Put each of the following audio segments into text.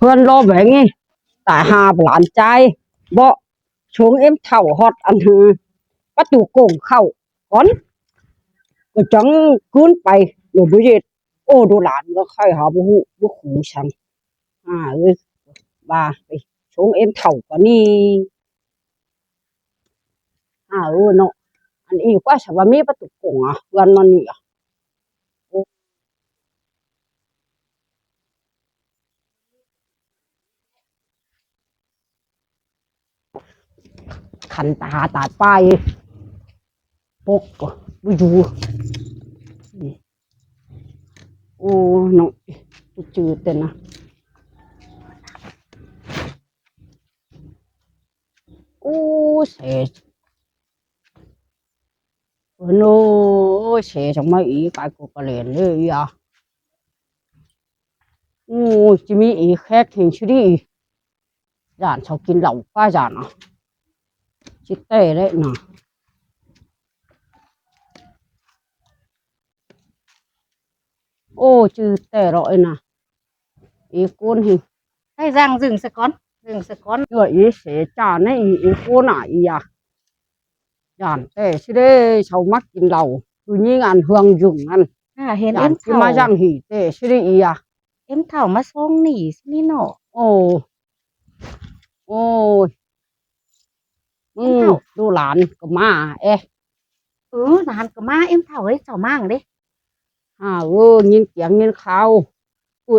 ເຮືອນລໍແຫວງນີ້ ຕາຍຫ່າຫຼານຊາຍ ເບາະ ຊົງເອັມເຖົ້າຮອດອັນ ປະຕູກົງເຂົ້າກ່ອນ ກໍຈັ່ງກືນໄປ ໂດຍບໍ່ເຮັດ. ໂອ້ ດູຫຼານກໍໄຂ້ຫາບໍ່ຮູ້ບໍ່ຄູສັງ ຫາເອີຍ ວ່າໄປຊົງເອັມເຖົ້າກວ່ານີ້ ຫາເອີຍເນາະ. ອັນອີກວ່າສະວ່າມີປະຕູກົງອະ ເຮືອນມັນນີ້ອະ. ຄັນຕາຕາຍໄປ ປົກກໍບໍ່ຢູ່. ໂອ້ ນ້ອງ ຈື່ແຕ່ນະ. ໂອ້ ເສ ເພິ່ນໂອ້ຍ ເສຈັ່ງມາອີກ ກາຍໂກກະແຫຼນເລີຍອະ. ໂອ້ຍ ຊິມີອີກ ແຂກເຫັນຊິດີ ຢ້ານເຂົາກິນເຫຼົ້າປ້າຢ້ານອະ ຊິແຕ່ແລ້ວນະ. ໂອ້ ຈື່ແຕ່ເລາະເອີຍນະ ອີກູນຫັ້ນ ໃຫ້ສ້າງດຶງສະກ່ອນ ດຶງສະກ່ອນ ເອີ ອີເສຈານໃນອີ ອີກູນນະ ອີອະ ຢ້ານແຕ່ຊິເດ້ ເຂົາມັກກິນເຫຼົ້າ ຜູ້ຍິງອັນເຮືອງຢຸງນັ້ນ ຫາເຫັນເອັມເຖົ້າ ມາຢ່າງຫີແຕ່ຊິເດ້ ອີອະ ເອັມເຖົ້າມາສົ່ງໜີຊິນີ້ເນາະ. ໂອ້ ໂອ້ຍ ອືມ ເອັມເຖົ້າ ດູຫຼານກໍມາເອ. ເອີ ຫຼານກໍມາ ເອັມເຖົ້າເອີຍ ເຈົ້າມາເດ້. ຫາເອີຍ ຍິນສຽງຍິນຂ່າວ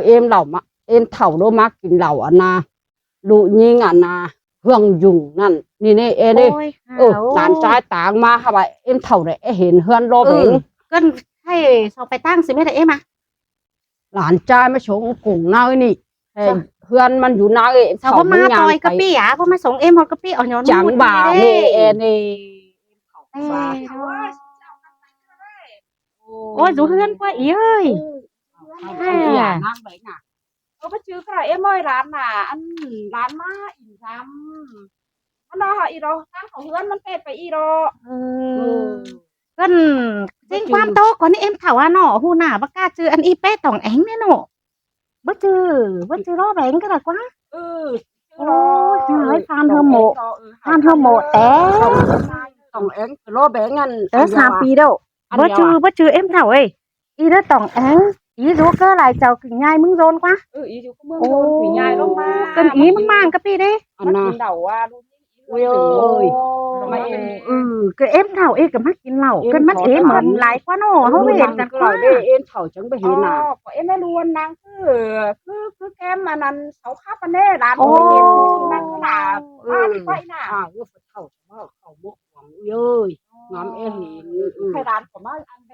ເອັມເຫຼົ້າມາ ເອັມເຖົ້າໂລມາກິນເຫຼົ້າອັນນາ ລູກຍິງອັນນາ ເຮືອງຢຸງນັ້ນ ນີ້ເດ້ ເອເດ້. ໂອ້ຍ ເອີ ຫາ ຫຼານຊາຍຕາງມາຫາວ່າ ເອັມເຖົ້າໄດ້ເຫັນເຮືອນລໍແບງ ເອີ ກັນໃຫ້ເຂົາໄປຕັ້ງຊິແມ່ນເອັມມາ ຫຼານຊາຍມາສົ່ງກົງນາງນີ້ ເອີ ເຮືອນມັນຢູ່ນາງເອີຍ ເຂົາບໍ່ມາຕ່ອຍກະປິອະ ບໍ່ມາສົ່ງເອັມຮອດກະປິ ເອົາຍ້ອນ ຈັງຫວາເດ້ ເອເດ້. ໂອ້ຍ ຢູ່ເຮືອນກວ່າອີເອີຍ ເອີ ນາງໄປນະ ເອີ ບໍ່ຈື່ກະເອັມເອີຍ ຫຼານນະ ອັນ ຫຼານມາອີ່ມຊຳ ມັນເນາະ ອີດອກ ທາງເຂົ້າເຮືອນມັນເປັດໄປອີດອກ. ເອີ ເອີ ເພິ່ນເຈັງຄວາມໂຕກ່ອນນີ້ ເອັມເຖົ້າອະເນາະ ຮູ້ໜ້າບໍ່ກ້າຈື່ ອັນອີເປຕອງແອງແນ່ເນາະ ບໍ່ຈື່ ບໍ່ຈື່ລໍແບງກໍໄດ້ກວ່າ. ເອີ ໂອ້ຍ ເອີ ຟານເຮົາໂມ ເອີ ຟານເຮົາໂມແຕ່ ຕອງແອງລໍແບງອັນ ເອີ ສາມປີແລ້ວ ບໍ່ຈື່ ບໍ່ຈື່ເອັມເຖົ້າເອີຍ. ອີເດີຕອງແອງ ອີຢູ່ເກີຫຼາຍເຈົ້າກິນຍາຍເມືອງໂຈນກວ່າ. ເອີ ອີຢູ່ເມືອງໂຈນກິນຍາຍລົງມາ ກັນອີມັງມາງກະປີເດ້ ອັນນະ ກິນເຫຼົ້າວ່າ ໂອ້ຍ ມາເອ ເອີ ກະເອັມເຖົ້າເອກະມາກິນເຫຼົ້າ ກັນມັນເອມັນຫຼາຍກວ່າເນາະ ເຮົາເຫັນກັນກວ່າເດ້ ເອັມເຖົ້າຈັ່ງໄປເຫັນນະ ກໍເອັມແມ່ລວນນາງຄື ຄື ຄືແກ້ມອັນນັ້ນເສົາຂັບອັນເດ້ ຫຼານບໍ່ໄດ້ເຫັນນາງຄືນະ ເອີ ມາດີກວ່າອີນະ ເອີ ເຖົ້າ ເຂົາບໍ່ຂວາງເອີຍ ງາມແອເຫັນ ເອີ ໄຂ່ຫຼານກໍມາອັນແດ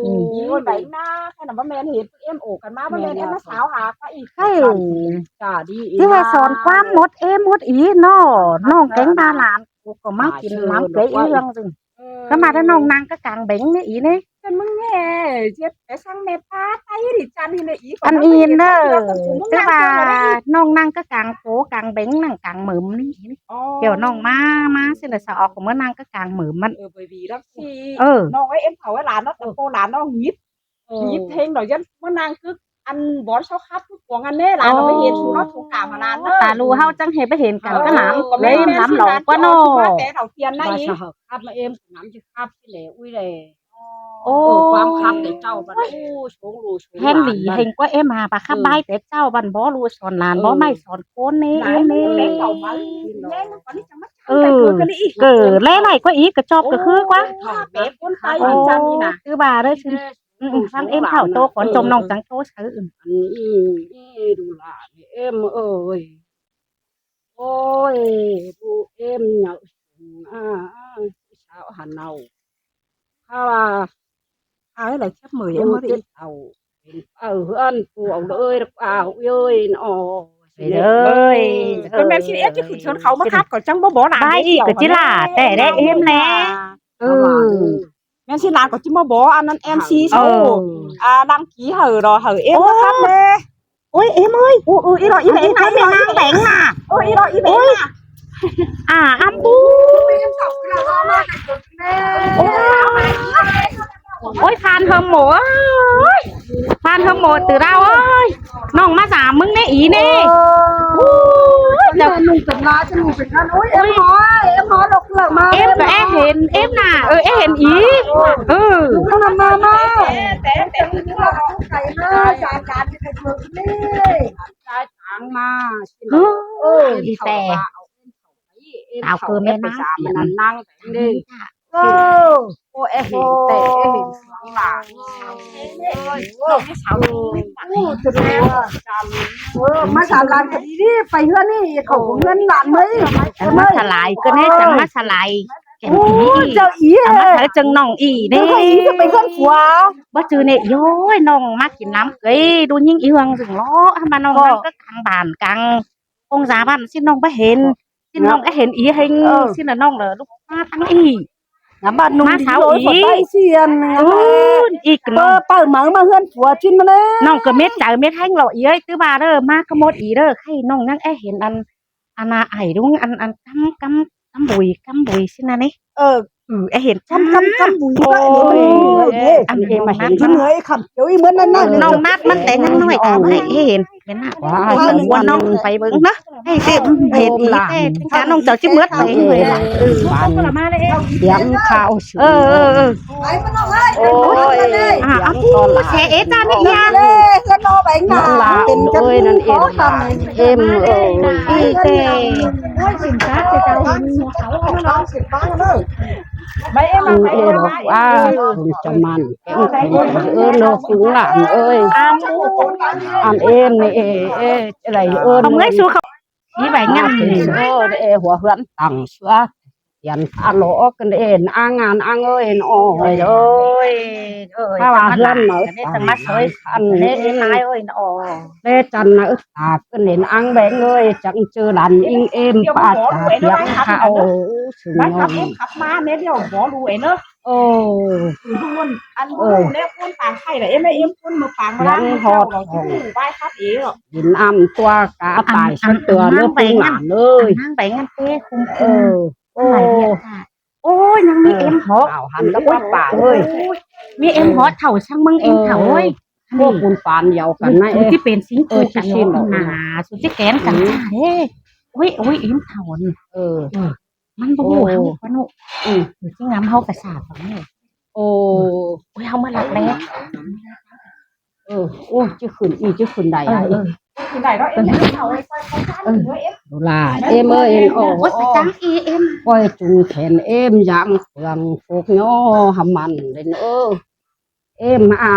ອືມ ມີໄປໜ້າ ໄຂ່ນະ ບໍ່ແມ່ນເຫັນເອັມໂອກັນມາ ບໍ່ແມ່ນເອັມມາສາວຫາກວ່າອີກ ເອີ ຈ້າດີ ທີ່ວ່າສອນຄວາມໝົດເອໝົດອີເນາະ ນ້ອງແກງບາຫຼານ ໂອ ກໍມາກິນນ້ຳເກືອອີເຮືອງ ເອີ ກໍມາແຕ່ນ້ອງນາງກໍກາງເບັງນີ້ອີນີ້ ເປັນມຶງແນ່ ເຈັບແຕ່ຊ່າງແມ່ປ້າໄຕດີຈັນນີ້ນະອີ ອັນອີນເດີ ແຕ່ວ່ານ້ອງນາງກໍກາງໂປກາງເບັງ ນັ່ງກາງເໝິມນີ້ ອໍ ດຽວນ້ອງມາ ມາຊິລະສະອອກ ເມື່ອນາງກໍກາງເໝິມມັນ ເອີ ບໍ່ດີດອກຊິ ເອີ ນ້ອງເອີຍ ເອັມເຖົ້າເອີຍ ຫຼານເນາະ ໂຕຫຼານນ້ອງຫຍິບ ເອີ ຫຍິບເທັງດອກ ຢ້ານມານັ່ງຄື ອັນບອນເຊົາຄັບຄືຂວາງອັນເດ້ ຫຼານເອົາໄປເຮັດສູ່ເນາະ ສົງການມານານເດີ ຕາລູເຮົາຈັ່ງໃຫ້ໄປເຫັນກັນ ເອີ ກັບຫຼານ ເອີ ເລີຍນຳຫຼອກກວ່າເນາະ ແຕ່ເຖົ້າທຽນນະອີ ຄັບມາເອັມ ນ້ຳຈະຄັບຊິແຫຼ ອຸ້ຍແຫຼ ໂອ້ ເອີ ຄວາມຄັບແຕ່ເຈົ້າບັດ ໂອ້ ໂຊງລູໂຊງ ແຮງດີ ເຫັນກວ່າເອັມຫາປາຄັບ ເອີ ບາຍແຕ່ເຈົ້າບັນ ບໍ່ລູສອນຫຼານ ເອີ ບໍ່ໄມ້ສອນໂກນນີ້ ຫຼາຍ ນີ້ ແມ່ເຂົາມາ ແມ່ນກວ່ານີ້ຈະມາ ເອີ ເກີດແລ້ວຫຼາຍກວ່າອີກ ກະຈອບກະຄືກວ່າ ໂອ້ ແປຄົນໄປ ໂອ້ ຈັນນີ້ນະ ຄືວ່າເດີ ອືມ ທາງເອັມເຖົ້າໂຕກ່ອນ ຈົມນ້ອງຈັງໂຕໃສ່ ອືມ ອັນນີ້ ອີ່ດູຫຼ້ານີ້ ເອັມເອີຍ ໂອ້ຍ ດູເອັມເນາະ ອາ ສາວຫັ້ນເນາະ ເຂົາວ່າ ອາຍຫຼາຍແຄບເໝີຍ ເອີ ເອັມເອີຍ ເຈັບເອົາ ເອົາເຮືອນ ປູເອົາເລີຍ ລະກວ່າເອີຍ ໂອ້ຍ ເອີຍ ກໍແມ່ນຊິເອັດ ຈະຂຶ້ນຊົນເຂົາມາຄັບ ກໍຈັ່ງບໍ່ບໍຫຼານ ບາຍອີກກໍຈິລາ ແຕ່ໄດ້ເອັມແລ້ວ ເອີ ແມ່ນຊິຫຼານກໍຈິມາບໍ ອັນນັ້ນ ເອັມຊີ ເອີ ອາ ນາງກີເຫີດອກ ເຫີເອັມມາຄັບແດ່ ໂອ້ຍ ເອັມເອີຍ ໂອ້ ເອີ ອີຫຼໍ ອີແບງນະ ອີຫຼໍ ອີແບງນະ ເອີ ອີຫຼໍ ອີແບງນະ ອາ ອຳປູ ໂອ້ຍ ໂອ້ຍ ຜ່ານເຮີໂມ ໂອ້ຍ ຜ່ານເຮີໂມ ຕື່ລາວເອີຍ ນ້ອງມາສາມມຶງແນ່ ອີແນ່ ເອີ ເປັນລາຈະມີເປັນຄັນ. ໂອ້ຍ ເອັມຮອດ ເອັມຮອດ ດອກເກືອກມາ ເອັມກໍແອເຫັນ ເອັມນະ ເອີ ແອເຫັນອີກ ເອີ ມາ ມາ ມາ ແຕ່ ແຕ່ ແຕ່ ໄກມາ ຈານ ຈານ ໄປເບິ່ງນີ້ ຈານ ຈານ ມາ ເອີ ອີແຕ່ ສາວຄືແມ່ນາງ ສາມ ອັນນັ້ນນາງເດ້ ເອີ ໂອ້ ແອເຫັນແຕ່ ແອເຫັນສອງຫຼານ ເອີ ມາສາມຫຼານກໍດີນີ້ ໄປເຮືອນນີ້ ເຂົ້າເຮືອນຫຼານເລີຍ ມາສະຫຼາຍກໍແນ່ ຈັ່ງມາສະຫຼາຍ ໂອ້ ເຈົ້າອີ ມາເຈີນ້ອງອີເດ້ ເຈົ້າອີຈະໄປເຮືອນຜົວ ບໍ່ຈື່ແນ່ ໂອ້ຍ ນ້ອງມາກິນນ້ຳເອີຍ ດູຍິງອີເຮືອງເຊິ່ງເລາະ ມານ້ອງ ກໍ ນຳກໍກາງບ້ານກາງ ອົງສາບ້ານ ຊິນ້ອງບໍ່ເຫັນ ຊິນ້ອງ ເອີ ເຫັນອີເຫັນ ເອີ ຊິນະນ້ອງເລີ ລູກມາທາງອີ ນຳບ້ານໜຸ່ມ ມາເຊົາອີ ໄປສຽນ ໂອ້ຍ ອີກ ເປີ ເປີເມົາມາເຮືອນຜົວຈິນມາແລ້ວ ນ້ອງກໍເມັດໃຈເມັດແຮງເລາະອີເອີຍ ຕື່ມາເດີ ມາຂະໂມດອີເດີ ໃຫ້ນ້ອງຍັງແອເຫັນອັນ ອັນນາໄອດຸງ ອັນ ອັນກຳ ກຳ ກຳບຸຍ ກຳບຸຍຊິນະນີ້ ເອີ ເອີ ແອເຫັນ ກຳ ກຳ ກຳບຸຍ ໂອ້ຍ ອັນເອັມມາເຫັນ ຢູ່ເໜືອໄອ້ຄຳ ເອີຍ ເໝືອນນັ້ນນະ ນ້ອງນັດມັນແຕ່ຍັງນ້ອຍ ເອົາໃຫ້ເຫັນ ເຫັນນະ ວ່າ ວ່ານ້ອງໄປເບິ່ງນະ ໃຫ້ເຫັນອີກແຕ່ ນ້ອງເຈົ້າຊິເໝິດໄປເລີຍ ເອີ ສຽງຂ່າວ ເອີ ເອີ ເອີ ໂອ້ຍ ອ່າ ເສຍເອຈານນີ້ ເອີ ເປັນກັນ ເອີຍ ນັ້ນເອງ ເອັມເອີຍ ອີແຕ່ ໂອ້ຍ ສິນຄ້າເຈົ້າເຫັນໝູ່ເຂົາເນາະ ເອີ ເອີ ວ່າ ຈະມັນ ເອີ ເນາະ ລູກຫຼານເອີຍ ອັນເອັມນີ້ ເອ ເອ ຈະໄດ້ເອີ້ນ ເອົາເມືອສູ່ເຂົາ ອີໃບງາມ ເອີ ເອ ຫົວເຮືອນຕັ້ງເສືອ ປ່ຽນຜ້າຫຼອກກັນເອນ ອາງານອາງເອີຍ ໂອ້ຍ ໂອ້ຍ ເອີຍ ຖ້າວ່າເຮືອນເນາະ ຕັງມາຊ່ອຍ ອັນເນ ນາຍເອີຍ ໂອ້ຍ ເນ ຈັນນະ ຕາກກັນເອນ ອາງແບງເອີຍ ຈັງຈື່ຫຼານອີງເອມ ປາດຕາພຽງເຂົາ ສຸຍອມ ຂັບມາແມ່ດຽວບໍ່ຮູ້ເອເນາະ ໂອ້ ອັນບໍ່ຮູ້ແນວຄົນປາງໄທລະເອມ ເອມຄົນມາປາງລາວ ເຮົາບໍ່ຮູ້ບາຍຄັບເອງ ກິນອຳຕົວກາຕາຍສັກເທື່ອເລີຍ ປຸງຫຼານເອີຍ ນາງໄປງານເຕະຄຸມ ເອີ ໂອ້ ໂອ້ຍ ຍັງມີເອັມເທາະ ເອົາຫັ້ນລະປ້າເອີຍ ມີເອັມເທາະ ເຖົ້າຊ່າງເບິ່ງເອັມເຖົ້າເອີຍ ໂອ້ ປຸນປານດຽວກັນນະ ເອີ ຊິເປັນຊິງຄູ່ກັນເນາະ ສູຊິແກນກັນເດ້ ໂອ້ຍ ໂອ້ຍ ເອັມເຖົ້ານີ້ ເອີ ມັນບໍ່ຮູ້ເຮົາປະໂນ ເອີ ຊິງາມເຮົາກະສາດເນາະ ໂອ້ ໂອ້ຍ ເຮົາມາລັກແລ້ວ ເອີ ໂອ້ຍ ຈະຂຶ້ນອີກ ຈະຂຶ້ນໄດ້ ເອີ ຂຶ້ນໄດ້ເນາະ ເອັມ ເອີ ເອີ ເອີ ເອີ ໂອ້ຍ ປະຈັງອີເອັມ ປ່ອຍຈູງແຂນເອັມ ຢາງເຟືອງໂຄກຍໍຫຳມັນເຫຼັ້ນເອີ ເອັມ ອາ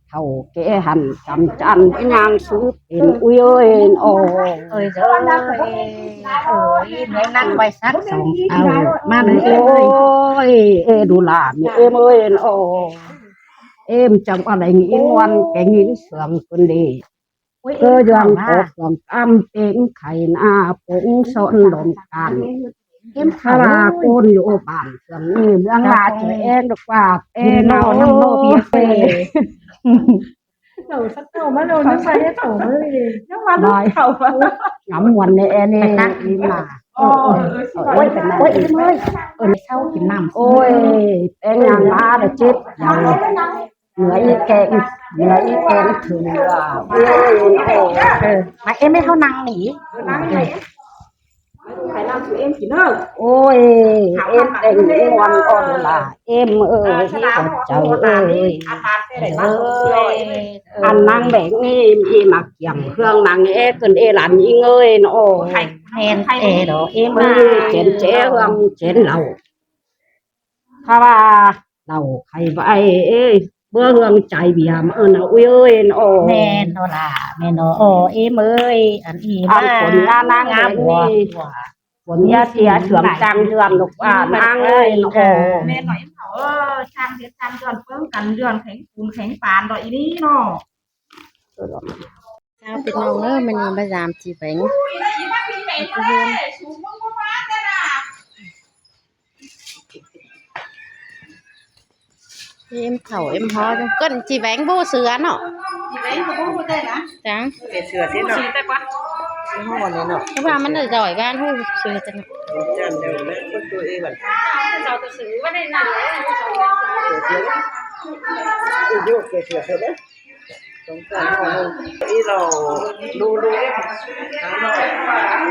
ເຖົ້າແກ່ຫັ້ນ ຈຳຈັນໄປຍ່າງສືບເປັນ ອຸ້ຍເອີຍ ໂອ້ຍ ເອີຍ ເອີຍ ເອີຍ ແມ່ນັກໄວ້ສັກສອງເອົາ ມາເລີຍ ໂອ້ຍ ເອດູລາ ເອັມເອີຍ ໂອ້ ເອັມ ຈຳອາໄລງີງວັນແກ່ງຍິນເຊື່ອງເພິ່ນເດ ໂອ້ຍ ເອີ ເອັມ ເອີ ເລື່ອງ ເຂົ້າ ໂກ ວ່າ ເຄື່ອງກຳເປັນໄຂ່ໜ້າປົງຊ້ອນດອນການ ເອັມ ເຂົ້າ ຄາລາໂກນຢູ່ບ້ານເຄື່ອງນີ້ ເມືອງລາຈະແອງດອກວ່າແອງເນາະ ນ້ຳໂນເບຍເຊ ເຈົ້າສັກເຈົ້າມາໂລດ ຍັງວ່າເຈົ້າມາເລີຍ ຍັງວ່າລູກເຂົາ ງາມມ່ວນແນ່ແອນີ້ ອີ່ມາ ໂອ້ຍ ໂອ້ຍ ເອີຍ ເອີຍ ເອີຍ ເຊົາກິນນ້ຳ ໂອ້ຍ ແປງຫຍັງມາລະເຈັບ ເໜືອອີແກງ ເໜືອອີແກງເຖິງວ່າ ໂອ້ຍ ເອີ ມາເອັມໃຫ້ເຮົານັ່ງນີ້ ເອີ ນັ່ງໃຫ້ເອັມ ໃຫ້ນ້ຳສູ່ເອັມກິນເດີ ໂອ້ຍ ເອັມແຕ່ງມ່ວນອ່ອນລະ ເອັມເອີຍ ເອີ ເຈົ້າເອີຍ ອັນນາງແບງນີ້ມີໝາກກຽມເຄື່ອງນາງເອ ເກີນເອຫຼານຍິງເອີຍ ໂອ້ຍ ແມ່ນແທ້ດອກ ເອັມ ເອີຍ ເຈນເຈເຮືອງເຈນເຫຼົ້າ ຖ້າວ່າເຫຼົ້າໄຂ່ໄວເອີຍ ເບື່ອເຮືອງໃຈບຽມເອີນະ ອຸ້ຍເອີຍ ໂອ້ ແມ່ນໂນລະ ແມ່ນໂນ ເອັມເອີຍ ອັນອີ່ມາ ອັນຄົນງານນາງເອີຍ ຄົນຍາເສຍເຊື່ອງຈັ່ງເຮືອນລູກອານາງເອີຍ ໂອ້ ແມ່ນໜ້ອຍເຖົ້າເອີຍ ຊ່າງເຮັດຊ່າງຍ້ອນເບິ່ງກັນ ຍ້ອນແຂງປູນແຂງປານດອກອີ່ນີ້ເນາະ. ເຈົ້າ ພີ່ນ້ອງເອີຍ ມື້ນີ້ມາຢາມຈີແບງ ເອັມເຖົ້າເອັມຮໍຢູ່ ເອີ້ນຈີແບງບໍ່ເສືອເນາະ ຈີແບງກໍບໍ່ຮູ້ແຕ່ນະ ຈັ່ງ ເສືອເດ້ເນາະ ເນາະ ເພາະວ່າມັນໄດ້ດອຍບ້ານຮູ້ເສືອຈັ່ງ ເສືອເດ້.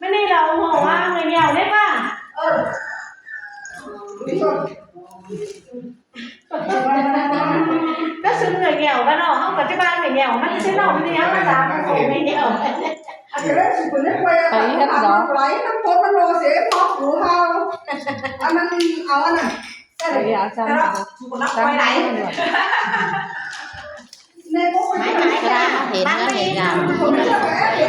ມານີ້ລະ ຫົວວ່າງເຫງົ້າເດ້ວ່າ ເອີ ກໍຊື່ເຫງົ້າວ່າເນາະ ເຮົາກໍຈະວ່າເຫງົ້າ ມັນຊິເນາະ ມັນເຫງົ້າ ພາສາຂອງເຫງົ້າ ໄປເຮັດດອກ ໄປນ້ຳຝົນມັນໂລເສ ເພາະຫູເຮົາ ອັນນັ້ນເອົາອັນນັ້ນ ໄປເອົາຊ້ຳ ຊ້ຳ ເຫັນ ເຫັນ ເຫັນ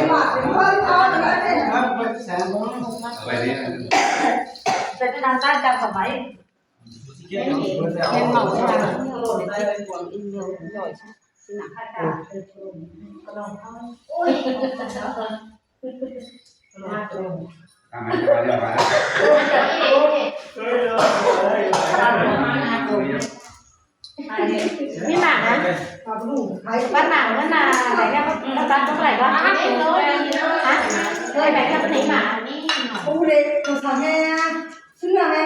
ເປັນທາງການຈັບສະບາຍ ເຫັນເມົາຊາ ມີໝາກນະ ວັນໜ້າ ວັນໜ້າໄປນຳ ນຳກັນເທົ່າໃດວະ ຮະ ເອີຍ ໄປນຳໄປໝາກ ໂອ້ເດ ໂຕສາແມ່ ເຊື່ອແມ່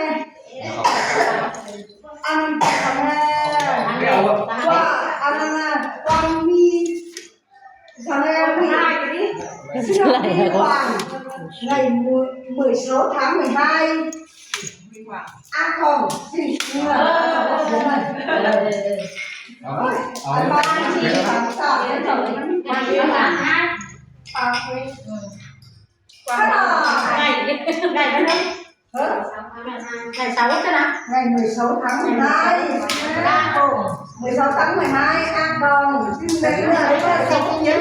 ອັນສາແມ່ ວ່າ ອັນນັ້ນນະ ວັນມີ ສາແມ່ ເຊື່ອມີຫວັງ ໃນມື້ ມື້ເຊົ້າທາງໃຫ້ ອາກອງ ຊິເຊື່ອ ເອີ ເອີ ເອີ ອັນບ້ານທີ່ສາມສາມ ເອີ ມັນ ມັນ ປາກເວີຍ ໄດ້ ໄດ້ ໄດ້ ເອີ ໄດ້ເສົາຊະນະ ໄດ້ເສົາທັງໄມ້ ເສົາທັງໄມ້ ອາກອງ ຊຶ່ງໄດ້ເມື່ອໄດ້ເສົາເຢັນ.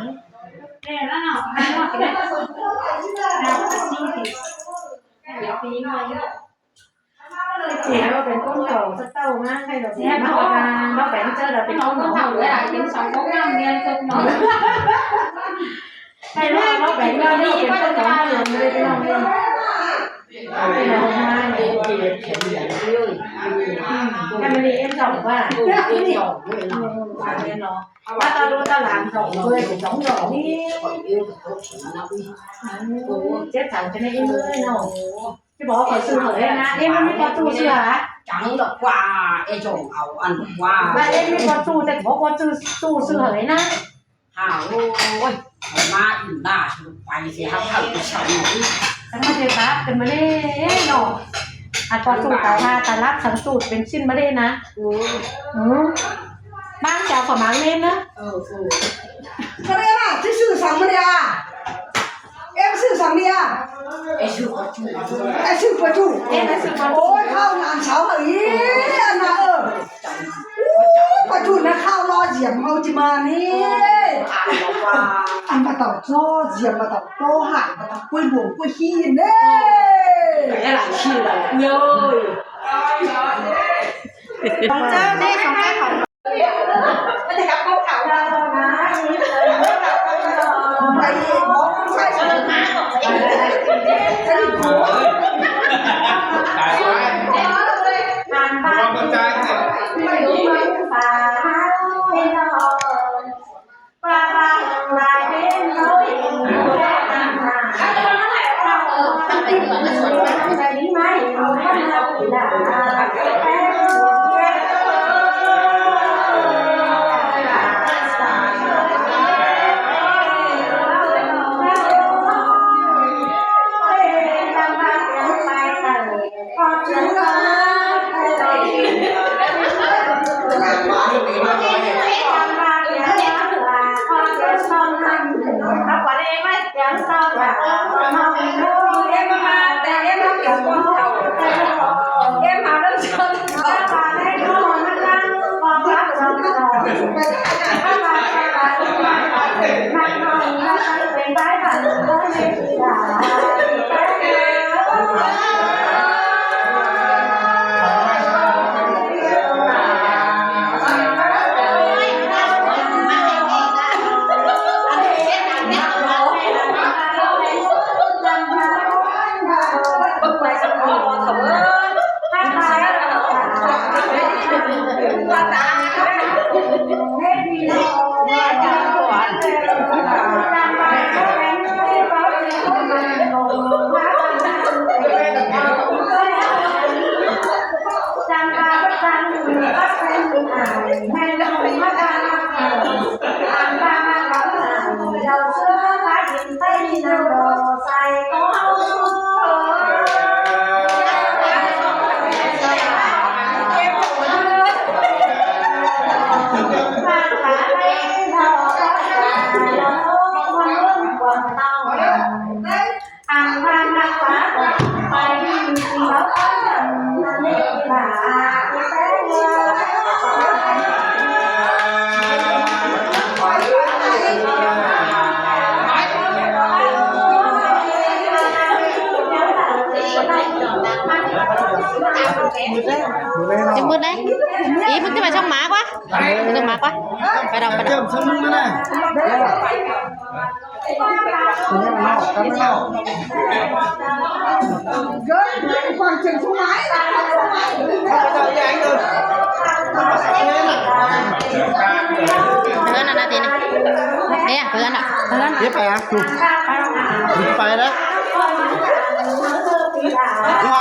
ແລ້ວເນາະ ເອົາມາເນາະ ກິນໄດ້ ເອົາຊິ ດຽວປີໃໝ່ ເອີ ເປັນຄົນເກົ່າສະເຕົ້າມາໃຫ້ດອກ ແຊບເນາະ ເຮົາໄປເຈີດອກ ເປັນຄົນເກົ່າເລີຍ ເປັນສອງຄົນງາມຮຽນຈົບເນາະ ໃຫ້ເຮົາໄປເຈີດອກ ເປັນຄົນເກົ່າເລີຍ ໄປເນາະ ໄປເນາະ ມາເນາະ ແມ່ນບໍ່ ເອັນສອງວ່າ ເອີ ເອັນສອງເລີຍເນາະ ວ່າແມ່ນເນາະ ວ່າຕາລູກຕາຫຼານສອງເອີຍ ສອງດອກນີ້ ເຈັດສາມຈະໄດ້ເອີຍເນາະ. ຊິບອກຂ້ອຍຊື້ໃຫ້ນະ ເອັມມີພໍ່ຕູ້ຊື້ຫາ ຈັ່ງດອກວ່າ ເອຈົ່ງເອົາອັນວ່າ ວ່າເອັມມີພໍ່ຕູ້ ແຕ່ບໍ່ພໍ່ຕູ້ຊື້ໃຫ້ນະ ຫາ ໂອ້ຍ ມາອີ່ຫຼ້າໄປຊິຫາເຂົາໄປເຊົ່າ ຈັ່ງມາເຮັດບາບຂຶ້ນມາເດ້ເນາະ ອັນພໍ່ຕູ້ຕາຍຫາຕາລັກສັງສູດເປັນຊິ້ນມາເດ້ນະ ເອີ ບາງເຈົ້າກໍມາເລ່ນນະ ເອີ ເອີ ມາເດ້ລະ ຊິຊື້ສັງມາເດ້ອາ ເອັມຊື້ສັງເດຍ ເອັມຊື້ປາຈູ ເອັມຊື້ປາຈູ ໂອ້ຍ ເຂົ້າງານເຊົ້າເອີຍ ອັນນະ ເອີ ໂອ້ຍ ປາຈູນະ ເຂົ້າລໍຢຽມເຮົາຈິມານີ້ ອັນປາເຕົາລໍຢຽມ ປາເຕົາໂຕຫາງ ປາເຕົາກ້ວຍຫຼວງກ້ວຍຂີ້ເດ້ ແລ້ວຫຼາຍຊື່ລະ ເອີຍ ຂອງເຈົ້າເດ້ ຂອງເຈົ້າ ຂອງ ພຸດໄດ້ ອີ ມຶງຈະໄປຊ່ອງໝາກວະ ໄປຊ່ອງໝາກວະ ໄປດອກ ໄປດອກ. ເພິ່ນອັນນັ້ນຕິນີ້ ເດ້ ເພິ່ນອະ ເພິ່ນອະ ເດ້ ໄປອະ ໄປແລ້ວ.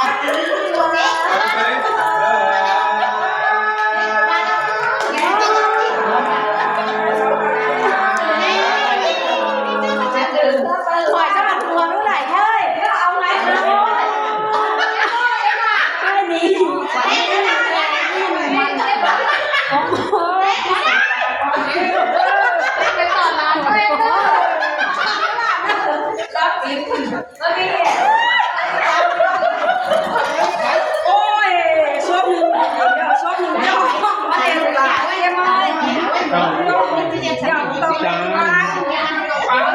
ໂອ້ຍ ຊ່ວງໜຶ່ງ ຊ່ວງໜຶ່ງ ເຈົ້າ ເອັມເອີຍ ເຈົ້າ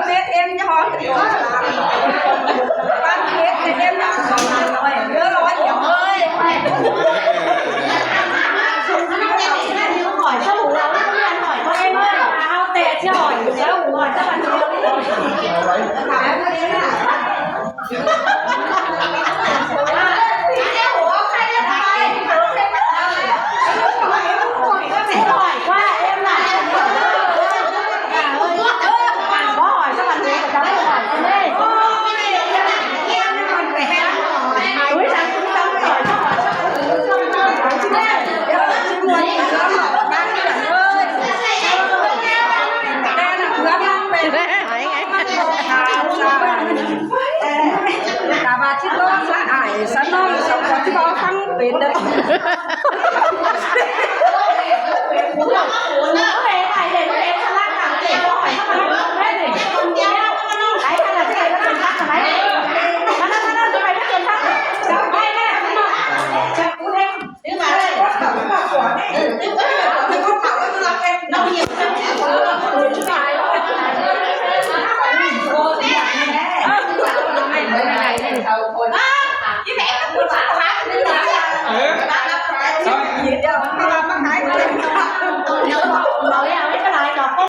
ເຮັດເອັມ ເຈົ້າ ປັນເຮັດເອັມ ເດີ ເດີ ເດີ ເດີ. ຕາບາດຊິໂຕສະອາຍສະໜ້ອງສະຄົນເວົ້າຟັງເປັນເດີ. ອ້າ